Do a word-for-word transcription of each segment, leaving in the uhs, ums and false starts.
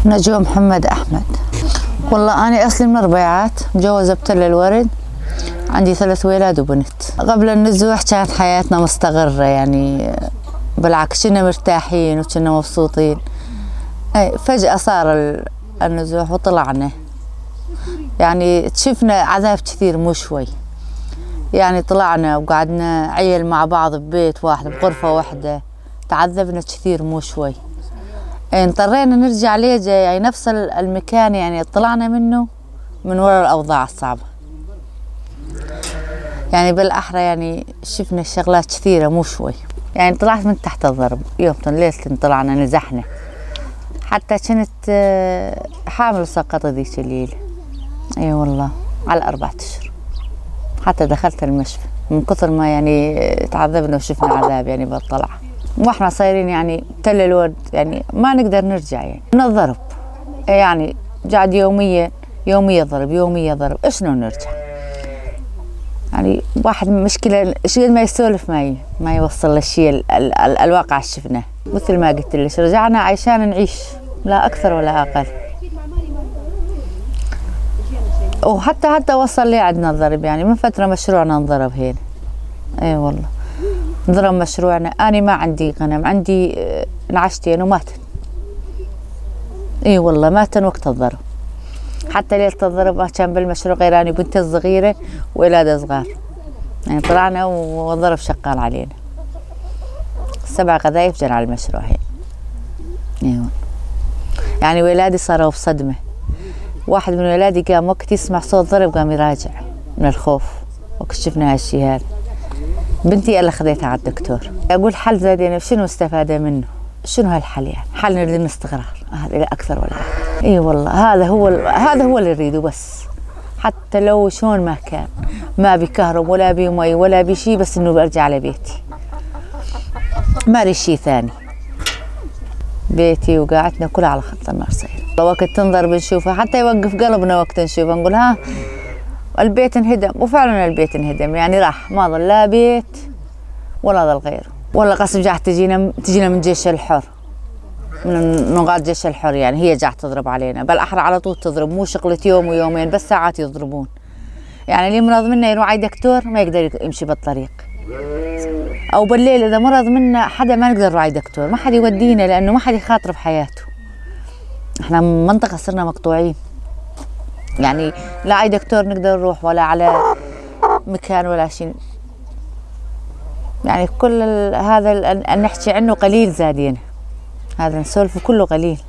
نجوى محمد أحمد. والله، أنا أصلي من الربيعات، مجوزة بتل الورد، عندي ثلاث ولاد وبنت. قبل النزوح كانت حياتنا مستقرة، يعني، بالعكس، كنا مرتاحين وكنا مبسوطين. أي، فجأة صار ال-، النزوح وطلعنا. يعني، شفنا عذاب كثير، مو شوي. يعني، طلعنا وقعدنا عيل مع بعض ببيت واحد، بغرفة وحدة. تعذبنا كثير، مو شوي. إيه، اضطرينا نرجع ليجا، يعني، نفس ال-، المكان، يعني، طلعنا منه من ورا الأوضاع الصعبة. يعني، بالأحرى، يعني، شفنا شغلات كثيرة، مو شوي. يعني، طلعت من تحت الضرب. يوم ليلة طلعنا، نزحنا. حتى كنت، آه، حامل وسقطت ذيك الليلة. اي والله، على أربعة أشهر. حتى دخلت المشفى من كثر ما، يعني، تعذبنا وشفنا عذاب، يعني، بالطلعة. واحنا صايرين، يعني، تل الورد، يعني، ما نقدر نرجع، يعني، من الضرب. يعني، قاعد يوميًا، يوميًا ضرب، يوميًا ضرب، شلون نرجع؟ يعني، واحد مشكلة، شي ما يسولف، ما ي-، ما يوصل للشي ال-، ال-، ال-، الواقع شفناه. مثل ما قلت لك، رجعنا عشان نعيش، لا أكثر ولا أقل. وحتى، حتى وصل لي عندنا الضرب، يعني، من فترة مشروعنا انضرب هنا. اي والله، انضرب مشروعنا. أنا ما عندي غنم، عندي، آه، نعشتين وماتن. اي والله، ماتن وقت الضرب. حتى ليلة الضرب ما كان بالمشروع غير أنا وبنتي الصغيرة وولادة صغار. يعني، طلعنا والضرب شغال علينا. سبع قذايف جن على المشروع هي. ايوه. يعني، ولادي صاروا بصدمة. واحد من ولادي قام وقت يسمع صوت ضرب قام يراجع من الخوف، وقت شفنا هالشي هذا. بنتي يلا خذيتها على الدكتور. اقول: حل زادين، شنو استفادة منه؟ شنو هالحل يعني؟ حل نريد الاستقرار، هذا لا اكثر ولا اقل. اي والله، هذا هو ال-، هذا هو اللي نريده بس. حتى لو شلون ما كان، ما بي كهرب ولا بي مي ولا بي شي، بس انه برجع لبيتي. ما اريد شي ثاني. بيتي وقاعتنا كلها على خط النار صاير. وقت تنظر بنشوفها، حتى يوقف قلبنا وقت نشوفها، نقول: ها، البيت انهدم. وفعلًا البيت انهدم، يعني، راح، ما ظل لا بيت ولا ظل غيره. والله قسم جاح تجينا، تجينا من جيش الحر، من نقاط جيش الحر، يعني، هي جاح تضرب علينا. بالاحرى على طول تضرب، مو شغلة يوم ويومين، بس ساعات يضربون. يعني، اللي مرض منا يروح على دكتور، ما يقدر يك-، يمشي بالطريق. او بالليل اذا مرض منا حدا، ما نقدر نروح على دكتور، ما حد يودينا، لانه ما حد يخاطر بحياته. احنا منطقة صرنا مقطوعين، يعني، لا على دكتور نقدر نروح، ولا على مكان، ولا شي. يعني، كل ال-، هذا ال-، ال-، نحكي عنه قليل زادين. هذا نسولف كله قليل.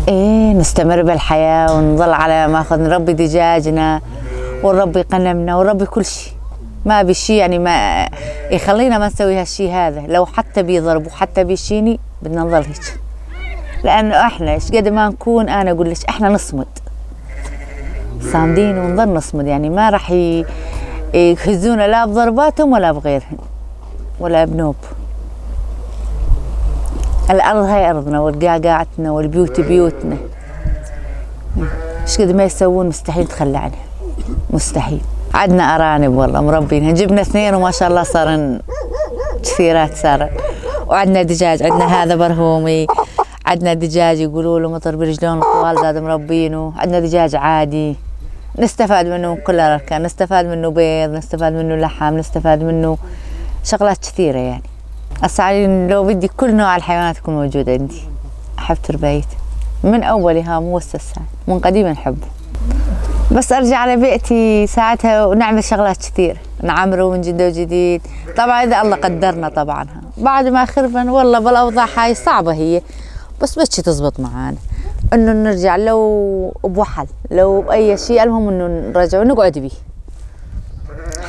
ايه، نستمر بالحياة ونظل على ما اخذ، نربي دجاجنا ونربي غنمنا ونربي كل شي. ما بشي، يعني، ما يخلينا ما نسوي هالشي هذا. لو حتى بيضرب وحتى بيشيني، بدنا نظل هيك. لأنه احنا ايش قد ما نكون، انا اقول لك، احنا نصمد. صامدين ونظل نصمد، يعني، ما راح ي-، يهزونا لا بضرباتهم ولا بغيرهم ولا بنوب. الأرض هاي أرضنا، والقاع قاعتنا، والبيوت بيوتنا. ايش قد ما يسوون، مستحيل نتخلى عنها، مستحيل. عدنا أرانب والله مربينها، جبنا اثنين وما شاء الله صارن كثيرات صارن. وعدنا دجاج، عدنا هذا برهومي، عدنا دجاج يقولوا له مطر برجلون الطوال، زاد مربينه. عدنا دجاج عادي، نستفاد منه من كل الأركان، نستفاد منه بيض، نستفاد منه لحم، نستفاد منه شغلات كثيرة يعني. هسه علي لو بدي كل نوع الحيوانات تكون موجودة عندي، أحب تربيت من أولها، مو هسه، من قديم نحبه. بس أرجع على بيئتي ساعتها ونعمل شغلات كثير، نعمره من جدة وجديد. طبعًا إذا الله قدرنا، طبعًا بعد ما خربن، والله بالأوضاع هاي صعبة هي، بس بس شي تزبط معانا إنه نرجع لو بوحل، لو بأي شي، المهم إنه نرجع ونقعد بيه.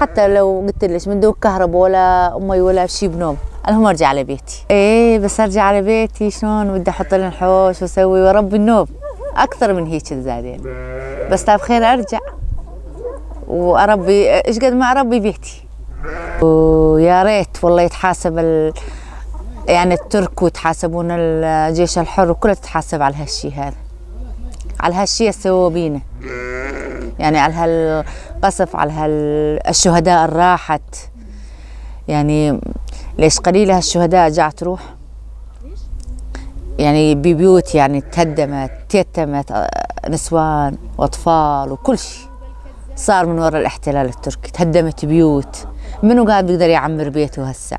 حتى لو قلت لك من دون كهرباء ولا مي ولا شي بنوب، المهم أرجع على بيتي. إيه، بس أرجع على بيتي، شلون بدي أحط لهم حوش وأسوي وأربي النوب أكثر من هيك زادين. بس تاب خير أرجع وأربي، إيش قد ما أربي بيتي. ويا ريت والله يتحاسب ال-، يعني الترك، ويتحاسبون الجيش الحر، وكله تتحاسب على هالشي هذا، على هالشي السووا بينا، يعني على هالقصف، على هال-، الشهداء الراحت. يعني ليش قليلة هالشهداء جاع تروح؟ يعني ببيوت يعني تهدمت، تيتمت، آه، نسوان وأطفال وكل شي صار من ورا الاحتلال التركي. تهدمت بيوت، منو قاعد بيقدر يعمر بيته هسع؟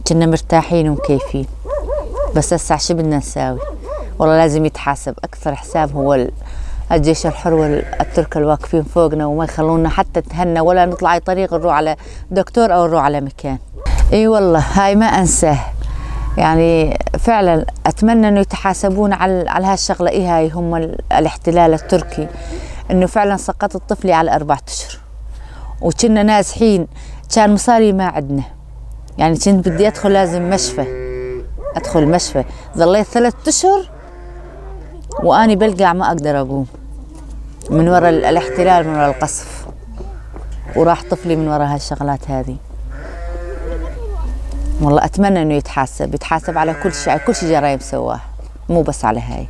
كنا مرتاحين ومكيفين، بس هسع شو بدنا نساوي؟ والله لازم يتحاسب. أكثر حساب هو ال-، الجيش الحر والترك الواقفين فوقنا وما يخلونا حتى نتهنى ولا نطلع أي طريق نروح على دكتور أو نروح على مكان. إي والله، هاي ما أنساه. يعني، فعلًا أتمنى إنه يتحاسبون على، على هالشغلة. إي، هاي هم ال-، الاحتلال التركي، إنه فعلًا سقطت طفلي على أربعة أشهر، وكنا نازحين. كان مصاري ما عندنا، يعني، كنت بدي أدخل لازم مشفى، أدخل مشفى. ظليت ثلاثة أشهر وأني بلقع ما أقدر أقوم من ورا ال-، الاحتلال، من ورا القصف، وراح طفلي من ورا هالشغلات هذه. والله أتمنى إنه يتحاسب، يتحاسب على كل شيء، على كل شيء جرايم سواه، مو بس على هاي.